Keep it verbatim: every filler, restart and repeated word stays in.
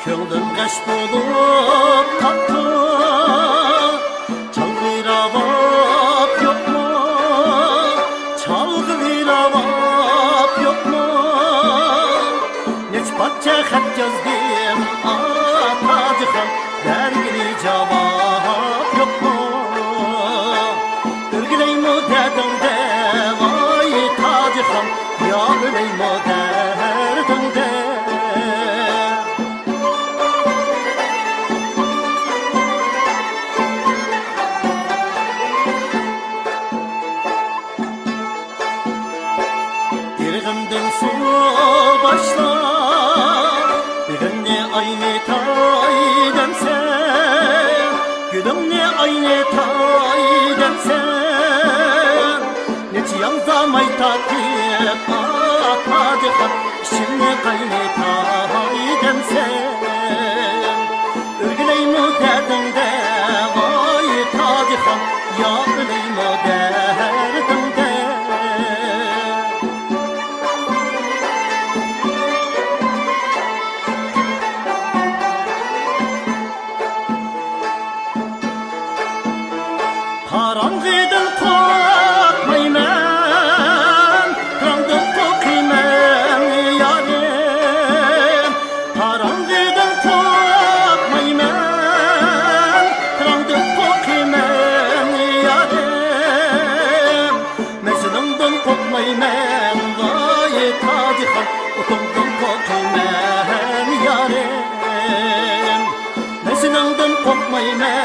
كۆڭلۈم غەش بولۇپ قاپتۇ، چالغى راۋاب يوقمۇ؟ چالغى راۋاب يوقمۇ؟ نەچچە پارچە خەت يازدىم، ئا، تاجىخان، بەرگىلى جاۋاب يوقمۇ؟ ئۆلگۈلەيمۇ دەردىڭدە، ۋاي تاجىخان، يا ئۆلەيمۇ دەردىڭدە. يىرىغىمدىن سۇ باشلاپ، بېغىمنى ئاينىتاي دەمسەن، گۈلۈڭنى ئاينىتاي دەمسەن، نەچچە ياڭزا ماي تارتىپ، ئا، تاجىخان، ئىچىمنى قاينىتاي دەمسەن. ئۆلگۈلەيمۇ دەردىڭدە، ۋاي تاجىخان، يا ئۆلەيمۇ دەردىڭدە. قاراڭغىدىن قورقمايمەن، قاراڭدىن قورقىمەن يارىم. قاراڭغىدىن قورقمايمەن، قاراڭدىن قورقىمەن يارىم. مەن سېنىڭدىن قورقمايمەن، ۋاي تاجىخان، ئوتۇڭدىن قورقىمەن يارىم. مەن سېنىڭدىن قورقمايمەن،